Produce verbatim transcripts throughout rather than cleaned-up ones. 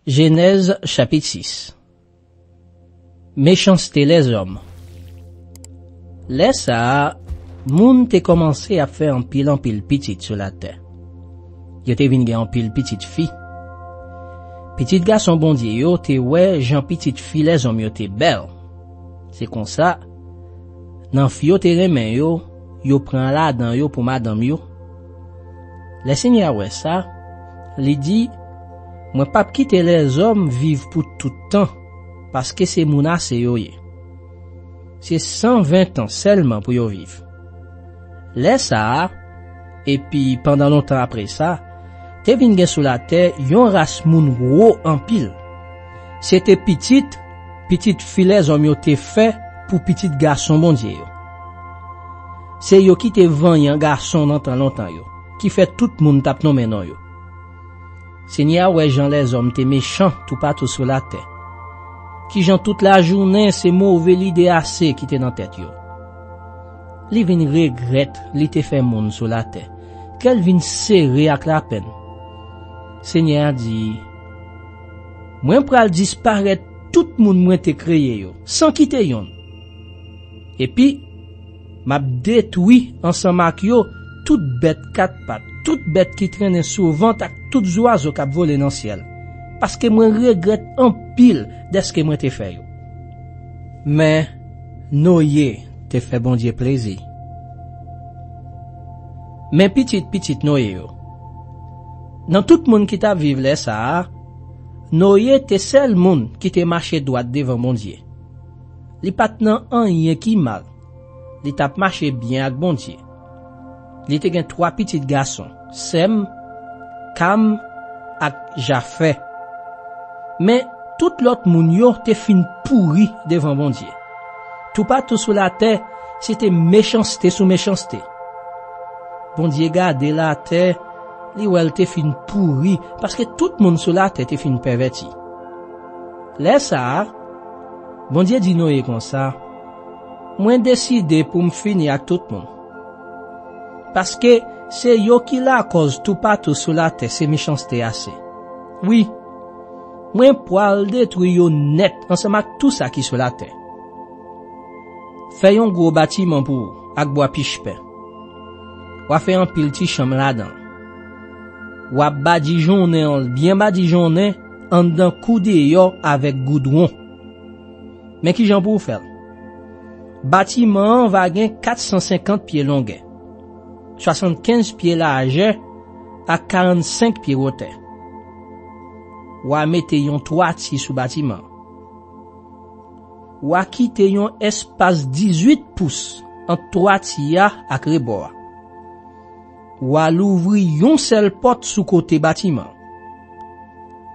Jenèz chapit sis. Mechanste lèzòm. Lè sa a, moun te kòmanse ap fè anpil anpil pitit sou latè. Yo te vin gen anpil pitit fi. Pitit gason Bondye yo te wè jan pitit fi lèzòm yo te bèl. Se konsa, nan fi yo te renmen yo, yo pran ladan yo pou madanm yo. Lè Senyè a wè sa, li di, "Mwen p ap kite lèzòm viv pou tout tan, paske se moun ase yo ye. Se san ven tan sèlman pou yo viv." Lè sa a, epi pandan lontan apre sa, te vin gen sou latè yon ras moun gwo anpil. Se te pitit, pitit fi lèzòm yo te fè pou pitit gason Bondye yo. Se yo ki te vanyan gason nan tan lontan yo, ki fè tout moun t ap nonmen non yo. Senyè a wè jan lèzòm te mechan toupatou sou latè. Kijan tout lajounen se move lide ase ki te nan tèt yo. Li vin regrèt li te fè moun sou latè. Kè l vin sere ak lapenn. Senyè a di, "Mwen pral disparèt tout moun mwen te kreye yo, san kite yonn. Epi, m ap detwi ansanm ak yo tout bèt kat pat, tout bèt ki trennen sou vant ak tout zwazo k ap vole nan syèl, paske mwen regrèt anpil dèske mwen te fè yo." Men, Noye te fè Bondye plezi. Men pitit pitit Noye yo. Nan tout moun ki t ap viv lè sa a, Noye te sèl moun ki te mache dwat devan Bondye. Li pa t nan anyen ki mal. Li t ap mache byen ak Bondye. Li te gen twa pitit gason, Sèm, Kam, ak Jafè. Men, tout lòt moun yo te fin pouri devan Bondye. Toupatou sou latè, se te mechanste sou mechanste. Bondye gade latè, li wè l te fin pouri, paske tout moun sou latè te fin pèvèti. Lè sa a, Bondye di Noye konsa, "Mwen deside pou m fini ak tout moun. Paske se yo ki lakòz toupatou sou latè se mechanste ase. Wi, mwen pral detwi yo nèt ansanm ak tou sa ki sou latè. Fè yon gwo batiman pou ou ak bwa pichpen. W a fè anpil ti chanm ladan l. W a badijonnen l byen badijonnen anndan kou deyò avèk goudwon. Men kijan pou w fè l. Batiman an va gen kat san senkant pye longè, swasannkenz pye lajè ak karannsenk pye wotè. W a mete yon twati sou batiman an. W a kite yon espas dizuit pous ant twati a ak rebò a. W a louvri yon sèl pòt sou kote batiman an.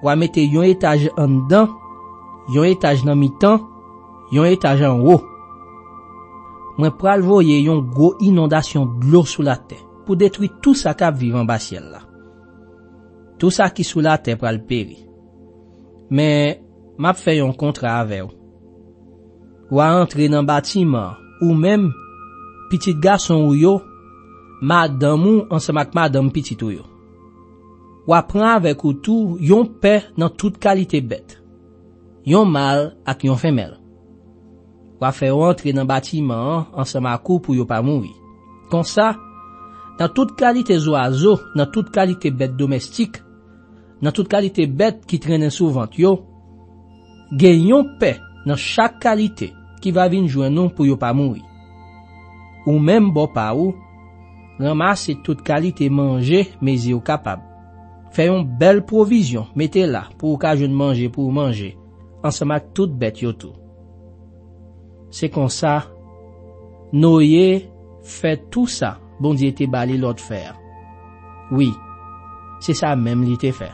W a mete yon etaj anndan, yon etaj nan mitan, yon etaj anwo. Mwen pral voye yon gwo inondasyon dlo sou latè pou detwi tou sa k ap viv anba syèl la. Tou sa ki sou latè pral peri. Men, m ap fè yon kontra avè w. W a antre nan batiman an, ou menm, pitit gason w yo, madanm ou ansanm ak madanm pitit ou yo. W a pran avèk ou tou yon pè nan tout kalite bèt, yon mal ak yon fenmèl. W a fè yo antre nan batiman an ansanm ak ou pou yo pa mouri. Konsa, nan tout kalite zwazo, nan tout kalite bèt domèstik, nan tout kalite bèt ki trennen sou vant yo, gen yon pè nan chak kalite ki va vin jwenn ou pou yo pa mouri. Ou menm bò pa ou, ranmase tout kalite manje mezi w kapab. Fè yon bèl pwovizyon, mete la pou w ka jwenn manje pou w manje, ansanm ak tout bèt yo tou." Se konsa, Noye fè tou sa Bondye te ba li lòd fè a. Wi, se sa menm li te fè.